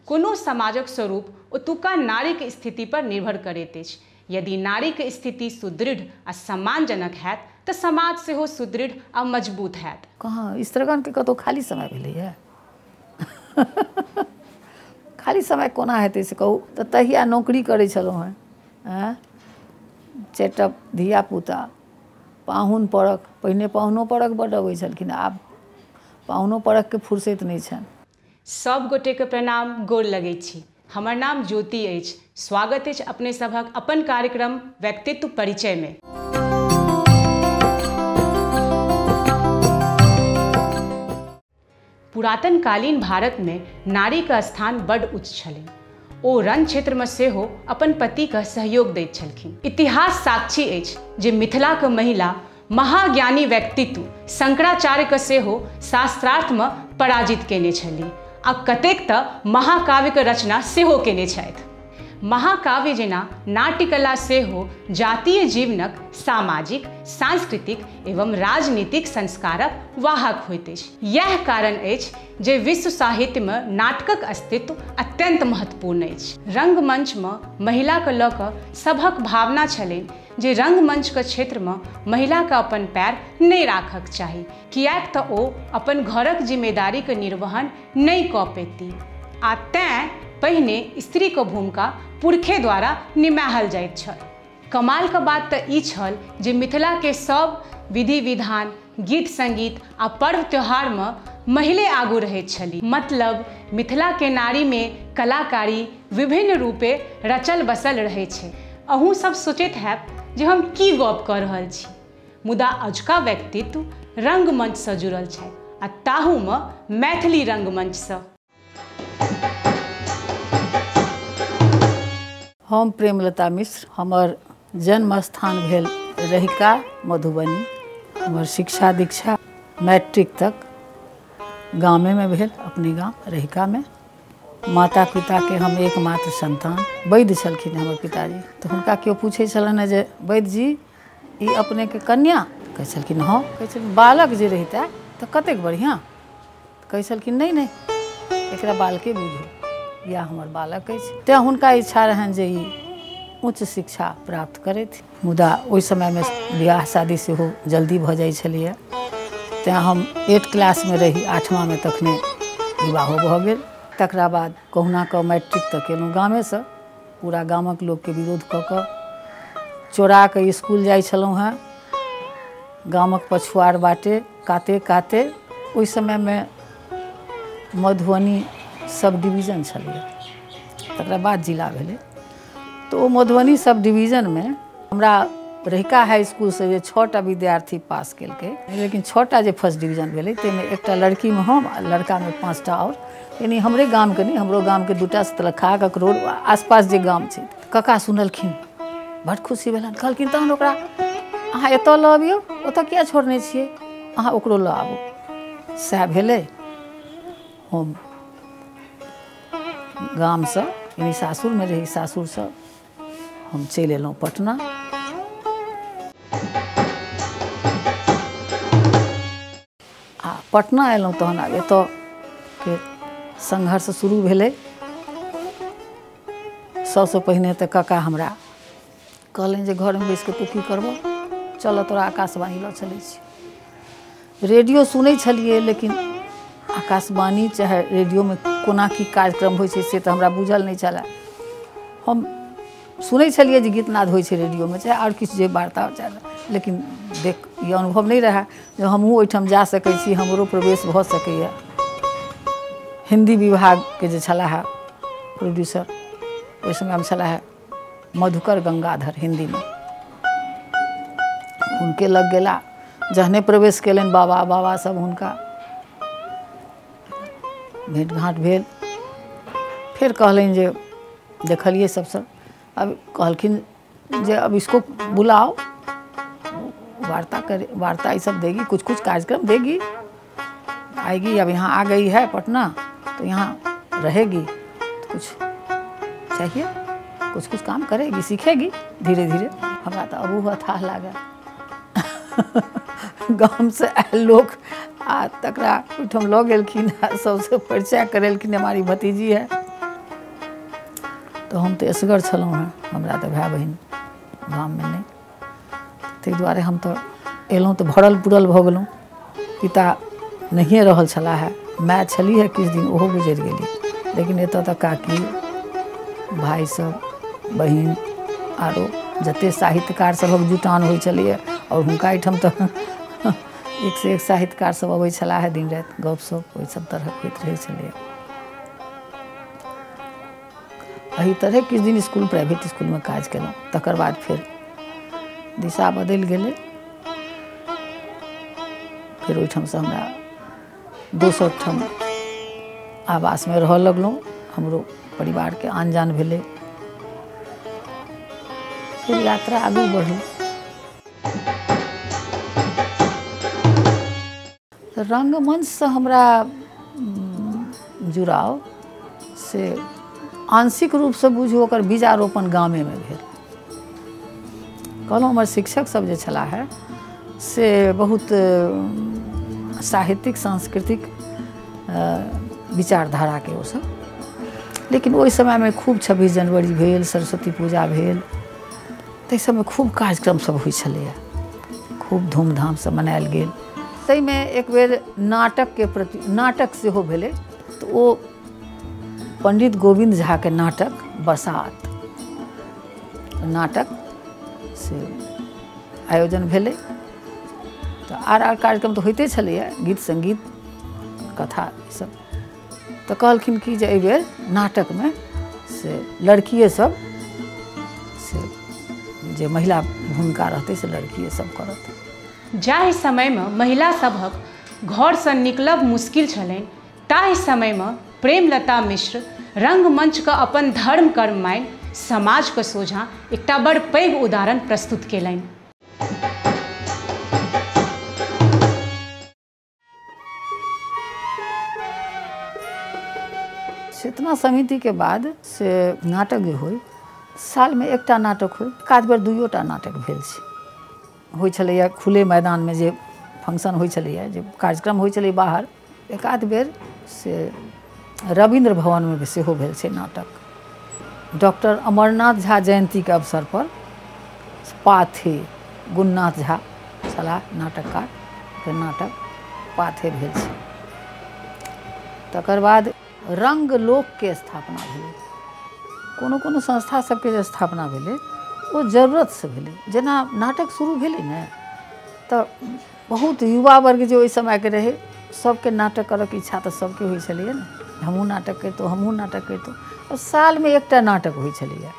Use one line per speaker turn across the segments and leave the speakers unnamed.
कोनो समाजक स्वरूप ओतुका नारीक स्थिति पर निर्भर करैत अछि। यदि नारीक स्थिति सुदृढ़ आ सम्मानजनक हैत तऽ समाज सेहो सुदृढ़ आ मजबूत हैत।
कहाँ स्त्रीगणके कतहु खाली समय भेलैए? खाली समय कोना हेतै से कहू। तऽ तहिया नौकरी करै छलहुँ हेँ, आँय, चारिटा धियापुता, पाहुन परख, पहिने पाहुनो परख बड्ड अबै छलखिन, आब पाहुनो परखके फुर्सति नहि छनि।
सब गोटेके प्रणाम, गोर लगै छी। हमर नाम ज्योति अछि। स्वागत अछि अपने सभक अपन कार्यक्रम व्यक्तित्व परिचय में। पुरातन कालीन भारत में नारी के स्थान बड्ड उच्च छलै। ओ रण क्षेत्र में सेहो अपन पति के सहयोग दैत छलखिन। इतिहास साक्षी अछि जे मिथिला के महिला महाज्ञानी व्यक्तित्व शंकराचार्य के सेहो शास्त्रार्थ में पराजित केने छली आ कतेक तऽ महाकाव्य के रचना सेहो केने छथि। महाकाव्य जेना नाट्यकला सेहो जातीय जीवनक सामाजिक, सांस्कृतिक एवं राजनीतिक संस्कारक वाहक होइत अछि। यैह कारण अछि जे विश्व साहित्यमे नाटकक अस्तित्व अत्यंत महत्वपूर्ण अछि। रंगमंचमे महिलाके लऽ कऽ सभक भावना छलनि जे रंगमंचके क्षेत्रमे महिलाके अपन पैर नहि राखक चाही, किएक तऽ ओ अपन घरक जिम्मेदारीके निर्वहन नहि कऽ पेती आ तैँ पहिने स्त्रीके भूमिका पुरखे द्वारा निमाहल जाइत छल। कमालके बात तऽ ई छल जे मिथिलाके सब विधि विधान, गीत संगीत आ पर्व त्योहारमे महिले आगू रहैत छली। मतलब मिथिलाके नारीमे कलाकारी विभिन्न रूपे रचल बसल रहै छै। अहूँ सब सोचैत हैब जे हम की गप कऽ रहल छी, मुदा अजुका व्यक्तित्व रंगमंचसँ जुड़ल छथि आ ताहूमे मैथिली रंगमंचसँ।
हम प्रेमलता मिश्र, हमर जन्म स्थान भेल रहिका, मधुबनी। हमर शिक्षा दीक्षा मैट्रिक तक गामेमे भेल, अपने गाम रहिकामे। माता पिताके हम एकमात्र संतान। वैद्य छलखिन हमर पिताजी, तऽ हुनका केओ पूछै छलनि जे वैद्य जी ई अपनेके कन्या? कहै छलखिन हँ। कहै छलखिन बालक जे रहितै तऽ कतेक बढ़िआँ। कहै छलखिन नहि नहि, एकरा बालके बुझू, इएह हमर बालक अछि। तेँ हुनका इच्छा रहनि जे ई उच्च शिक्षा प्राप्त करथि। मुदा ओहि समयमे बियाह शादी सेहो जल्दी भऽ जाइ छलैए, तेँ हम 8 क्लासमे रही, 8वांमे, तखने विवाहो भऽ गेल। तकरा बाद कहुना कऽ मैट्रिक तक केलहुँ गामेसँ। पूरा गामक लोकके विरोध कऽ कऽ चोरा कऽ इसकुल जाइ छलहुँ हेँ, गामक पछुआर बाटे काते काते। ओहि समयमे मधुबनी सब डिवीजन छलैए, तकरा बाद जिला भेलै। तऽ ओ मधुबनी सब डिवीजनमे हमरा रहिका हाई इसकुलसँ जे 6टा विद्यार्थी पास केलकै, लेकिन 6टा जे फर्स्ट डिवीजन भेलै ताहिमे एकटा लड़कीमे हम आ लड़कामे 5टा आओर, यानी हमरे गामके नहि, हमरो गामके 2टा सतलखा, ककरोल, आसपास जे गाम छै। कका सुनलखिन, बड़ खुशी भेलनि। कहलखिन तहन ओकरा अहाँ एतऽ लऽ अबियौ, ओतऽ किया छोड़ने छियै, अहाँ ओकरो लऽ आबू। सएह भेलै। हम गामसँ, यानी सासुरमे रही, सासुरसँ हम चलि एलहुँ पटना। आ पटना एलहुँ तहन आब एतऽके संघर्ष शुरू भेलै। सबसँ पहिने तऽ कका हमरा कहलनि जे घरमे बैसिकऽ तू की करबह, चल तोरा आकाशवाणी लऽ चलै छी। रेडियो सुनै छलियै, लेकिन आकाशवाणी चाहे रेडियोमे कोना की कार्यक्रम होइ छै से तऽ हमरा बुझल नहि छलए। हम सुनै छलियै जे गीतनाद होइ छै रेडियोमे, चाहे आओर किछु जे वार्ता चाहे, लेकिन देख ई अनुभव नहि रहए जे हमहूँ ओहिठाम जा सकै छी, हमरो प्रवेश भऽ सकैए। हिन्दी विभागके जे छलाह है प्रोड्यूसर, ओहि समयमे छलाह है मधुकर गंगाधर हिन्दीमे, हुनके लग गेला। जहने प्रवेश केलनि बाबा बाबा सब हुनका भेँट घाँट भेल। फेर कहलनि जे देखलियै सबसँ, अब कहलखिन जे अब इसको बुलाओ, वार्ता करे, वार्ता ये सब देगी, कुछ कुछ कार्यक्रम देगी, आएगी। अब यहाँ आ गई है पटना तो यहाँ रहेगी, तो कुछ चाहिए, कुछ कुछ काम करेगी, सीखेगी धीरे धीरे। हमरा तऽ अबूह अथाह लागल। गामसँ आयल लोक आ तकरा ओहिठाम लऽ गेलखिन आ सबसँ परिचय करेलखिन, हमारी भतीजी है। तऽ हम तऽ एसगर छलहुँ हेँ, हमरा तऽ भाय बहिन गाममे नहि, ताहि दुआरे हम तऽ एलहुँ तऽ भरल पुरल भऽ गेलहुँ। पिता नहिए रहल छलाह हे, माय छली है किछु दिन, ओहो गुजरि गेली, लेकिन एतऽ तऽ काकी भाय सब बहिन आरो जते साहित्यकार सभक जुटान होइ छलैए, आओर हुनका एहिठाम तऽ एक से एक साहित्यकार सब अबै छलाह हे, दिन राति गपशप ओहि सब तरहक होइत रहै छलैए। एहि तरहे किछु दिन स्कूल प्राइवेट स्कूलमे काज केलहुँ। तकर बाद फेर दिशा बदलि गेलै, फेर ओहिठामसँ हमरा दोसर ठाम आवासमे रहऽ लगलहुँ, हमरो परिवारके आन जान भेलै, फिर यात्रा आगू बढ़ल। तऽ रङ्गमञ्चसँ हमरा जुड़ाव से आंशिक रूपसँ बुझू ओकर बीजारोपण गामेमे भेल। कहलहुँ हमर शिक्षक सब जे छलाह है से बहुत साहित्यिक सांस्कृतिक विचारधाराके ओसब, लेकिन ओहि समयमे खूब 26 जनवरी भेल, सरस्वती पूजा भेल, ताहि सबमे खूब कार्यक्रम सब होइ छलैए, खूब धूमधामसँ मनायल गेल। ताहिमे एक बेर नाटकके प्रति नाटक सेहो भेलै, तऽ ओ पंडित गोविन्द झाके नाटक बसात नाटक से आयोजन भेलै। तऽ आर आर कार्यक्रम तऽ होइते छलैए, गीत सङ्गीत कथा ईसब। तऽ कहलखिन कि जे एहिबेर नाटकमे से लड़किए सब से जे महिला भूमिका रहतै से लड़किए सब करत।
जाहि समयमे महिला सभक घरसँ निकलब मुश्किल छलनि, ताहि समयमे प्रेमलता मिश्र रंगमंचके अपन धर्म कर्म मानि समाजके सोझाँ एकटा बड़ पैघ उदाहरण प्रस्तुत केलनि।
चेतना समितिके बाद से नाटक जे होइ, सालमे एकटा नाटक होइ, एकाध बेर दुइयोटा नाटक भेल छै। होइ छलैए खुले मैदानमे जे फंक्शन होइ छलैए, जे कार्यक्रम होइ छलै बाहर, एकाध बेर से रविन्द्र भवनमे सेहो भेल छै नाटक। डॉक्टर अमरनाथ झा जयन्तीके अवसर पर पाथे गुणनाथ झा छलाह नाटककार, के नाटक पाथे भेल छै। तकर बाद रंगलोकके स्थापना भेलै। कोनो कोनो संस्था सबके जे स्थापना भेलै ओ जरूरतसँ भेलै। जेना नाटक शुरू भेलै ने तऽ बहुत युवा वर्ग जे ओहि समयके रहै सबके नाटक करऽके इच्छा तऽ सबके होइ छलैए ने, हमहूँ नाटक करितहुँ, हमहूँ नाटक करितहुँ। आओर सालमे एकटा नाटक होइ छलैए,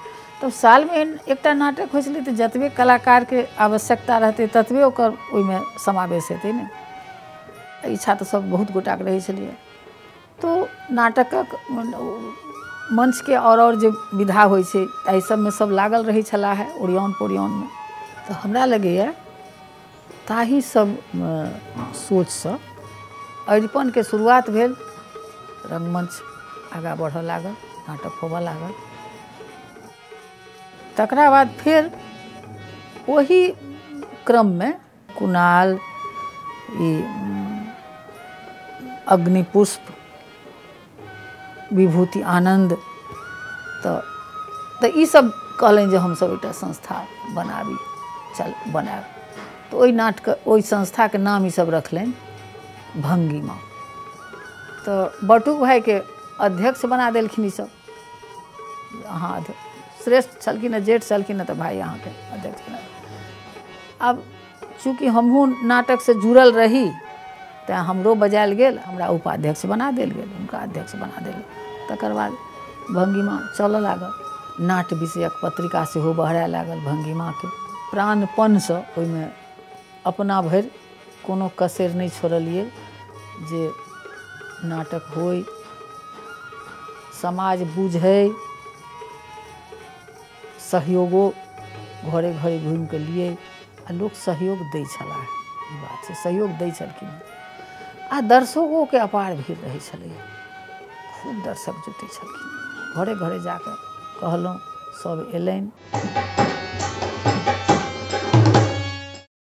तब सालमे एकटा नाटक होइ छलै तऽ जतबे कलाकारके आवश्यकता रहतै ततबे ओकर ओहिमे समावेश हेतै ने। इच्छा तऽ सब बहुत गोटाके रहै छलैए। तो नाटकक मंचके आओर जे विधा होइ छै एहि सबमे सब लागल रहै छलाह है ओरियान पोरियानमे। तऽ हमरा लगैए ताहि सब सोचसँ अरिपनके शुरुआत भेल, रंगमंच आगाँ बढ़ऽ लागल, नाटक होबऽ लागल। तकरा बाद फेर ओही क्रममे कुणाल, ई अग्निपुष्प, विभूति आनन्द, तऽ ईसब कहलनि जे हमसब एकटा संस्था बनाबी, चल बनायब। तऽ ओहि नाटक ओहि संस्थाके नाम ईसब रखलनि भंगिमा। तऽ बटुक भाइके अध्यक्ष बना देलखिन ईसब, अहाँ श्रेष्ठ छलखिन हँ, जेठ छलखिन हँ, तऽ भाइ अहाँके अध्यक्ष बना। आब चूँकि हमहूँ नाटकसँ जुड़ल रही तैँ हमरो बजायल गेल, हमरा उपाध्यक्ष बना देल गेल, हुनका अध्यक्ष बना देल गेल। तकर बाद भंगिमा चलऽ लागल, नाट्य विषयक पत्रिका सेहो बहराए लागल भंगिमाके। प्राणपणसँ ओहिमे अपना भरि कोनो कसरि नहि छोड़लियै जे नाटक होइ, समाज बुझै, सहयोगो घरे घरे घुमिकऽ लियै, आ लोक सहयोग दै छलाह, ई बात छै, सहयोग दै छलखिन। आ दर्शकोके अपार भीड़ रहै छलैए, खूब दर्शक जुटै छलखिन। घरे घरे जाकऽ कहलहुँ, सब एलनि।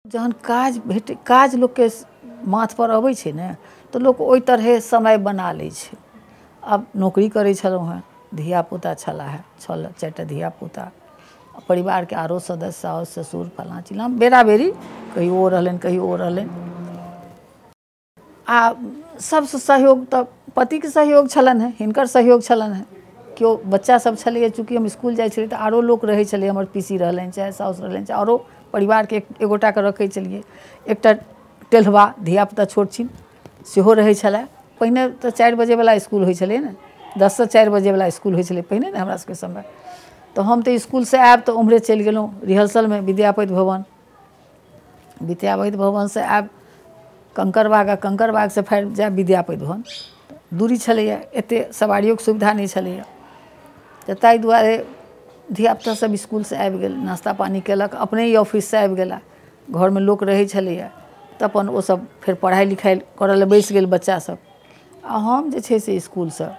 जहन काज भेट काज लोकके माथपर अबै छै ने तऽ लोक ओहि तरहे समय बना लै छै। आब नौकरी करै छलहुँ हेँ, धियापुता छलाह, छल 4टा धियापुता, परिवारके आरो सदस्य, साउस ससुर फलाँ चिलाँ, बेरा बेरी कहियो ओ रहलनि कहियो ओ रहलनि। आ सबसँ सहयोग तऽ पतिके सहयोग छलनि हेँ, हिनकर सहयोग छलनि हेँ। केओ बच्चा सब छलैए, चूँकि हम इसकुल जाइ छलियै तऽ आरो लोक रहै छलै, हमर पीसी रहलनि चाहे साउस रहलनि चाहे आरो परिवारके एक गोटाके रखै छलियै। एकटा टेल्हवा धियापुता छोट छिन सेहो रहै छलै। पहिने तऽ 4 बजेवला इसकुल होइ छलै ने, 10 से 4 बजेवला इसकुल होइ छलै पहिने ने हमरा सबके समय। तऽ हम तऽ इसकुलसँ आयब तऽ उम्हरे चलि गेलहुँ रिहर्सलमे विद्यापति भवन, विद्यापति भवनसँ आयब कंकड़बाग, आ कंकड़बागसँ फेर जायब विद्यापति भवन। दूरी छलैए, एतेक सवारियोके सुविधा नहि छलैए, तऽ ताहि दुआरे धियापुता सब इसकुलसँ आबि गेल, नाश्ता पानी केलक, अपने ही ऑफिससँ आबि गेला, घरमे लोक रहै छलैए तऽ अपन ओसब फेर पढ़ाइ लिखाइ करऽ लए बैसि गेल बच्चा सब। आ हम जे छै से इसकुलसँ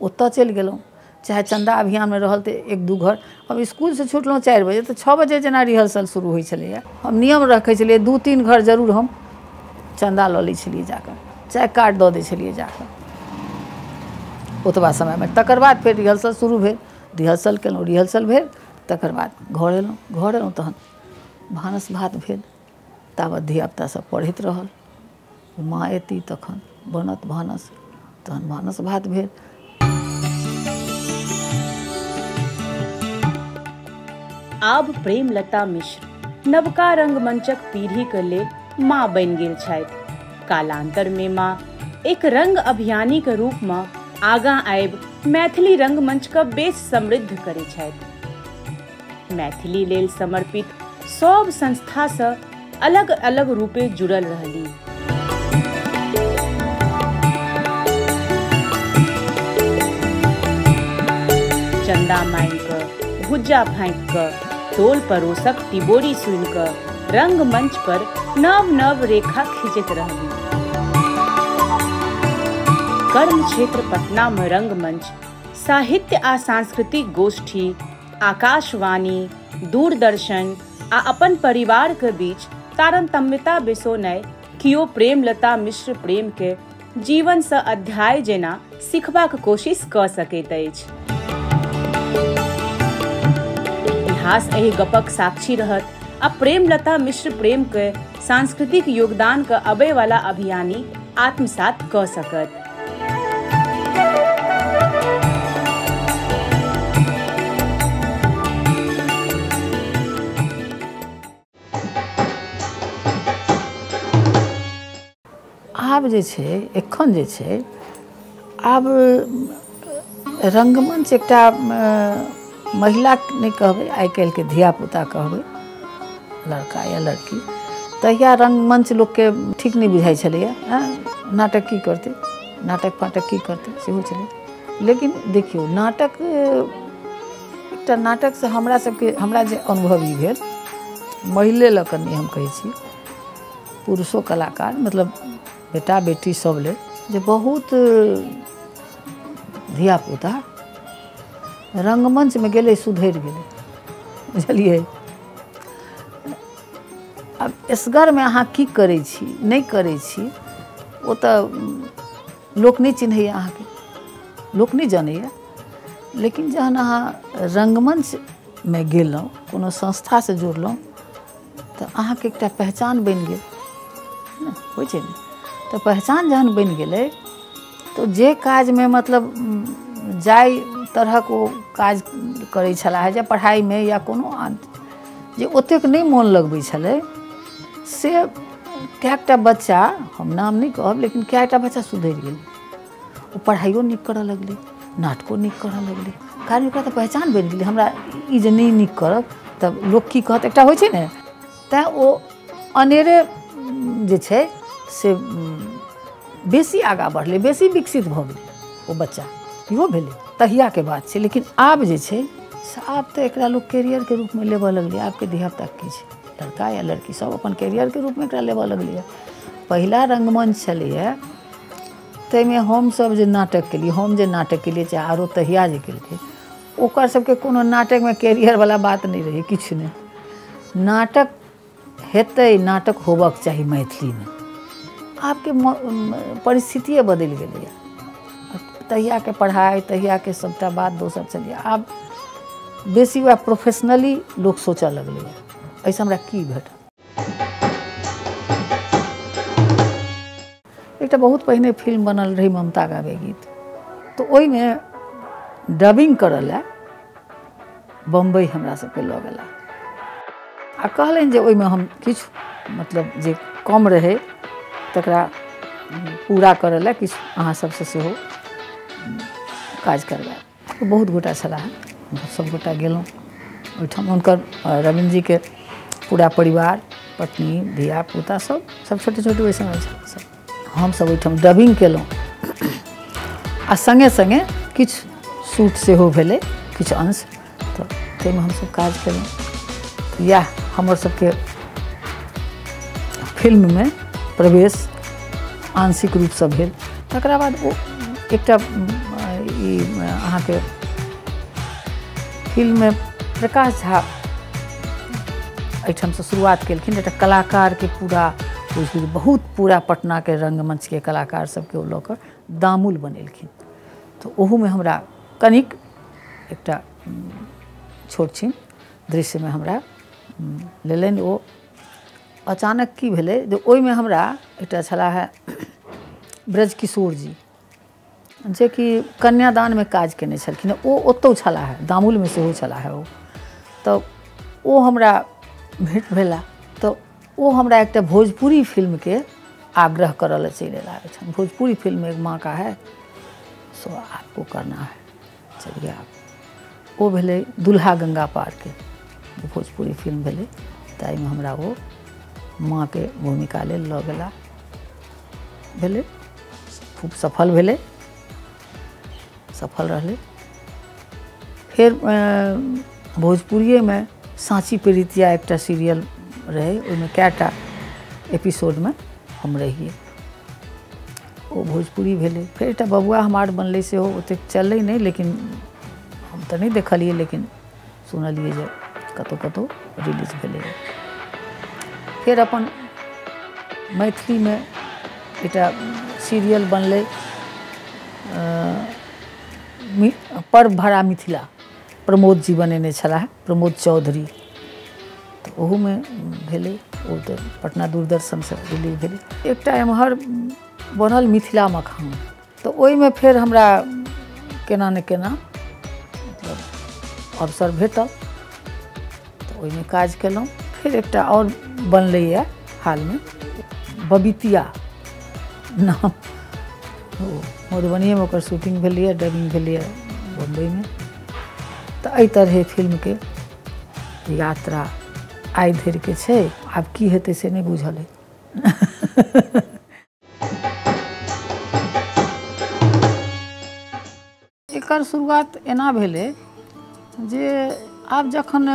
ओतऽ चलि गेलहुँ, चाहे चन्दा अभियानमे रहल तऽ 1-2 घर। हम इसकुलसँ छुटलहुँ 4 बजे तऽ 6 बजे जेना रिहर्सल शुरू होइ छलैए। हम नियम रखै छलियै 2-3 घर जरूर हम चन्दा लऽ लै छलियै जाकऽ, चाहे कार्ड दऽ दै छलियै जाकऽ ओतबा समयमे। तकर बाद फेर रिहर्सल शुरू भेल, रिहर्सल केलहुँ, रिहर्सल भेल, तकर बाद घर एलहुँ, घर एलहुँ तहन भानस भात भेल, ताबत धियापुता सब पढ़ैत रहल, माँ एती तखन बनत भानस, तहन भानस भात भेल।
आब प्रेमलता मिश्र नवका रंगमंचक पीढ़ी के लेल माँ बनि गेल छथि। कालांतर में माँ एक रंग अभियानी के रूप में आगाँ आबि मैथिली रंगमंच के बेस समृद्ध करै छथि। मैथिली लेल समर्पित सब संस्था से अलग अलग रूपे जुड़ल रहली। चंदा मांगि कऽ, भुज्जा फाँकि कऽ, टोल पड़ोसक टिबोरी सुनि कऽ रंगमंच पर नव नव रेखा खींचैत रहली। कर्म क्षेत्र पटना में रंगमंच, साहित्य आ सांस्कृतिक गोष्ठी, आकाशवाणी, दूरदर्शन आ अपन परिवार के बीच तारतम्यता बिसोनाइ कियो प्रेमलता मिश्र प्रेम के जीवन से अध्याय जेना सीखबाक कोशिश कऽ सकैत अछि। इतिहास एहि गपक साक्षी रहत आ प्रेमलता मिश्र प्रेम के सांस्कृतिक योगदान के अबै वाला अभियानी आत्मसात कऽ सकत।
आब जे छै एखन जे छै आब रंगमंच एकटा महिला नहि कहबै, आइ काल्हिके धियापुता कहबै, लड़का या लड़की। तहिया रंगमंच लोकके ठीक नहि बुझाइ छलैए, नाटक की करतै, नाटक फाटक की करतै, सेहो छलै। लेकिन देखियौ नाटक एकटा नाटकसँ हमरा सबके, हमरा जे अनुभव ई भेल, महिले लऽ कऽ नहि हम कहै छी, पुरुषो कलाकार मतलब बेटा बेटी सब लेल, जे बहुत धियापुता रंगमंचमे गेलै सुधरि गेलै, बुझलियै। आब एसगरमे अहाँ की करै छी नहि करै छी ओ तऽ लोक नहि चिन्हैए, अहाँके लोक नहि जनैए। लेकिन जहन अहाँ रंगमंचमे गेलहुँ, कोनो संस्थासँ जुड़लहुँ, तऽ अहाँके एकटा पहचान बनि गेल ने, होइ छै ने। तऽ पहचान जहन बनि गेलै तऽ जे काजमे मतलब जाहि तरहक ओ काज करै छलाह, जे पढ़ाइमे या कोनो आन जे ओतेक नहि मोन लगबै छलै, से कएकटा बच्चा, हम नाम नहि कहब, लेकिन कएकटा बच्चा सुधरि गेलै। ओ पढ़ाइयो नीक करऽ लगलै, नाटको नीक करऽ लगलै, कारण ओकरा तऽ पहचान बनि गेलै। हमरा ई जे नहि नीक करब तऽ लोक की कहत, एकटा होइ छै ने। तैँ ओ अनेरे जे छै से बेसी आगाँ बढ़लै, बेसी विकसित भऽ गेलै ओ बच्चा, इहो भेलै तहियाके बात छै। लेकिन आब जे छै से आब तऽ एकरा लोक कैरियरके रूपमे लेबऽ लगलै। आबके धियापुता की छै, लड़का या लड़की सब अपन कैरियरके रूपमे एकरा लेबऽ लगलैए। पहिला रंगमंच छलैए ताहिमे हमसब जे नाटक केलियै, हम जे नाटक केलियै चाहे आरो तहिया जे केलकै, ओकर सबके कोनो नाटकमे कैरियरवला बात नहि रहै, किछु नहि। नाटक हेतै, नाटक होबक चाही मैथिलीमे। आबके परिस्थितिए बदलि गेलैए। तहियाके पढ़ाइ तहियाके सबटा बात दोसर छलै। आब बेसी वएह प्रोफेशनली लोक सोचऽ लगलैए, एहिसँ हमरा की भेटत। एकटा बहुत पहिने फिल्म बनल रहै ममता गाबै गीत, तऽ ओहिमे डबिंग करऽ लए बम्बई हमरा सबके लऽ गेला आ कहलनि जे ओहिमे हम किछु मतलब जे कम रहै तकरा पूरा करऽ लए किछु अहाँ सबसँ सेहो काज करबायब। बहुत गोटा छलाह, सब गोटा गेलहुँ ओहिठाम। हुनकर रविन्द्र जीके पूरा परिवार, पत्नी, धिया पुता सब सब छोटे छोटे ओहि समय छल सब। हमसब ओहिठाम डबिंग केलहुँ आ सङ्गे सङ्गे किछु शूट सेहो भेलै, किछु अंश, तऽ ताहिमे हमसब काज केलहुँ। इएह हमर सबके फिल्ममे प्रवेश आंशिक रूपसँ भेल। तकरा बाद ओ एकटा ई अहाँके फिल्ममे प्रकाश झा एहिठामसँ शुरुआत केलखिन। एकटा कलाकारके पूरा बुझू बहुत पूरा पटनाके रंगमंचके कलाकार सबके ओ लऽ कऽ दामुल बनेलखिन। तऽ ओहूमे हमरा कनिक एकटा छोट छिन दृश्यमे हमरा लेलनि ओ। अचानक की भेलै जे ओहिमे हमरा एकटा छलाह है ब्रजकिशोर जी, जेकि कन्यादानमे काज केने छलखिन, ओ ओतहु छलाह है, दामुलमे सेहो छलाह है ओ। तऽ ओ हमरा भेँट भेला, तऽ ओ हमरा एकटा भोजपुरी फिल्मके आग्रह करऽ लए चलि अयला एहिठाम। भोजपुरी फिल्म एक माँ का है, सो आपको करना है, चलिए आप। ओ भेलै दुल्हा गंगा पारके भोजपुरी फिल्म भेलै, ताहिमे हमरा ओ माँके भूमिका लेल लऽ गेला। भेलै, खूब सफल भेलै, सफल रहलै। फेर भोजपुरिएमे साँची प्रीतिया एकटा सीरियल रहै, ओहिमे कएटा एपिसोडमे हम रहियै, ओ भोजपुरी भेलै। फेर एकटा बबुआ हमार बनलै, सेहो ओतेक चललै नहि, लेकिन हम तऽ नहि देखलियै, लेकिन सुनलियै जे कतहु कतहु रिलीज भेलै। फेर अपन मैथिलीमे एकटा सीरियल बनलै पर्व भरा मिथिला, प्रमोद जी बनेने छलाह, प्रमोद चौधरी, तऽ ओहूमे भेलै, ओ तऽ पटना दूरदर्शनसँ रिलीज भेलै। एकटा एम्हर बनल मिथिला मखान, तऽ ओहिमे फेर हमरा केना ने केना मतलब अवसर भेटल, तऽ ओहिमे काज केलहुँ। फेर एकटा आओर बनलैए हालमे बबितिया नाम, ओ मधुबनिएमे ओकर शूटिंग भेलैए, डबिंग भेलैए बम्बईमे। तऽ एहि तरहे फिल्मके यात्रा आइ धरिके छै, आब की हेतै से नहि बुझल अइ। एकर शुरुआत एना भेलै जे आब जखन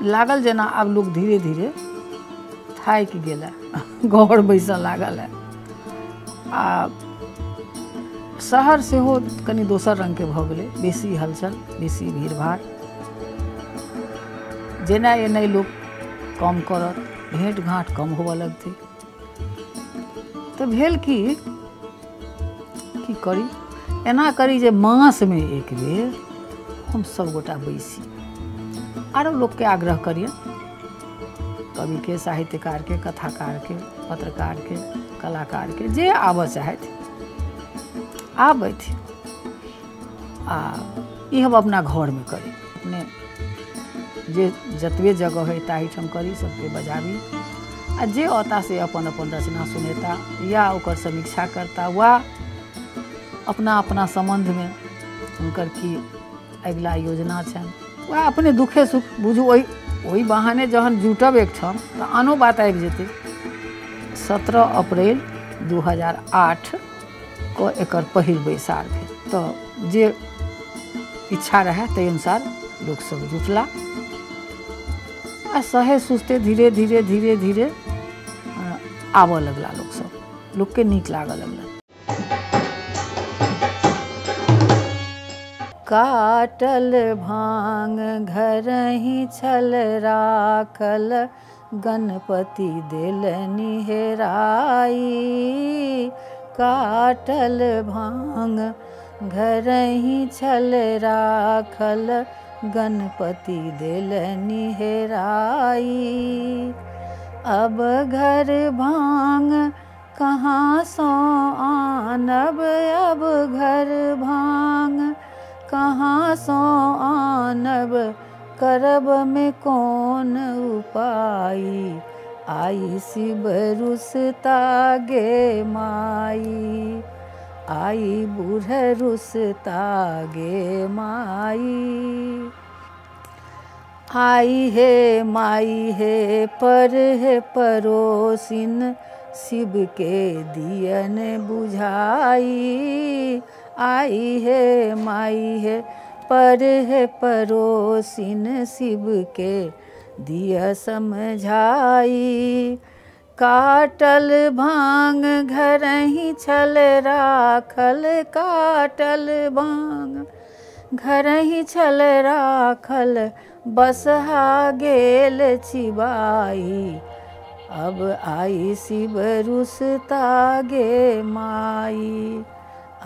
लागल जेना आब लोक धीरे धीरे थाकि गेल है, घर बैसऽ लागल है, आ शहर सेहो कनि दोसर रङ्गके भऽ गेलै, बेसी हलचल, बेसी भीड़भाड़, जेना एनाइ लोक कम करत, भेँट घाँट कम होबऽ लगतै। तऽ भेल की की करी, एना करी जे मासमे एक बेर हम सब गोटा बैसी, आरो लोकके आग्रह करियनि, कविके, साहित्यकारके, कथाकारके, पत्रकारके, कलाकारके, जे आबऽ चाहथि आबथि, आ ई हम अपना घरमे करी, अपने जे जतबे जगह हइ ताहिठाम करी, सबके बजाबी, आ जे औता से अपन अपन रचना सुनेता या ओकर समीक्षा करता वा अपना अपना सम्बन्धमे हुनकर की अगिला योजना छनि, वएह अपने दुखे सुख बुझू। ओहि बहाने जहन जुटब एकठाम तऽ आनो बात आबि जेतै। 17 अप्रैल 2008 को एकर पहिल बैसार भेल, तऽ जे इच्छा रहै ताहि अनुसार लोकसब जुटला आ सहे सुस्ते धीरे धीरे धीरे धीरे आबऽ लगला लोकसब, लोकके नीक लागऽ लगला। काटल भांग घरही छल राखल, गणपति देलनि हेराई। काटल भांग घरही छल राखल गणपति देलनि हेराई। अब घर भांग कहाँ सो आनब, अब घर भांग कहाँ सो आनब, करब में कौन उपाई। आई शिव रुसता गे माई, आई बूढ़ रुसता गे माई। आई हे माई हे पर हे परोसिन, शिव के दियन बुझाई। आई हे माई हे पर हे परोसिन, शिव के दिया समझाई। काटल भांग घरही छल राखल, काटल भांग घरही छल राखल, बसहा गेल छिबाई। अब आई शिव रुसता गे माई,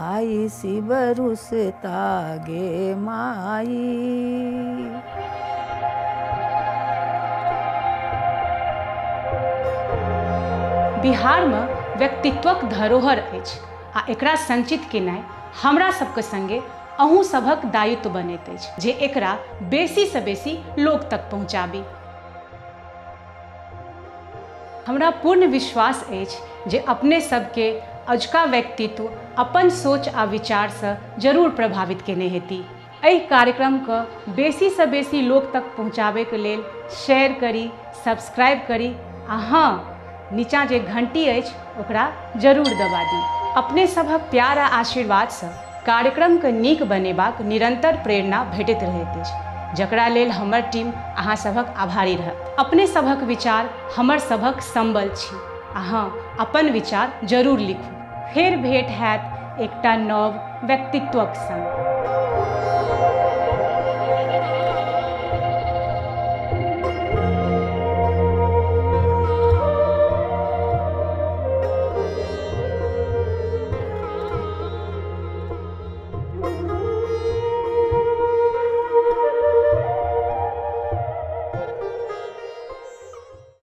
आई शिव रुसता गे माई।
बिहारमे व्यक्तित्वक धरोहर अछि आ एकरा संचित केनाइ हमरा सबके संगे अहूँ सभक दायित्व बनैत अछि जे एकरा बेसीसँ बेसी लोक तक पहुँचाबी। हमरा पूर्ण विश्वास अछि जे अपने सबके अजुका व्यक्तित्व अपन सोच आ विचारसँ जरूर प्रभावित केने हेती। एहि कार्यक्रमके बेसीसँ बेसी लोक तक पहुँचाबैके लेल शेयर करी, सब्सक्राइब करी आ हाँ, नीचा जे घंटी अछि ओकरा जरूर दबा दी। अपने सभक प्यार आ आशीर्वादसँ कार्यक्रमके नीक बनेबाक निरंतर प्रेरणा भेटैत रहैत अछि, जकरा लेल हमर टीम अहाँ सभक आभारी रहत। अपने सभक विचार हमर सभक संबल छी। अहाँ अपन विचार जरूर लिखू। फेर भेंट हैत एकटा नव व्यक्तित्वक संग।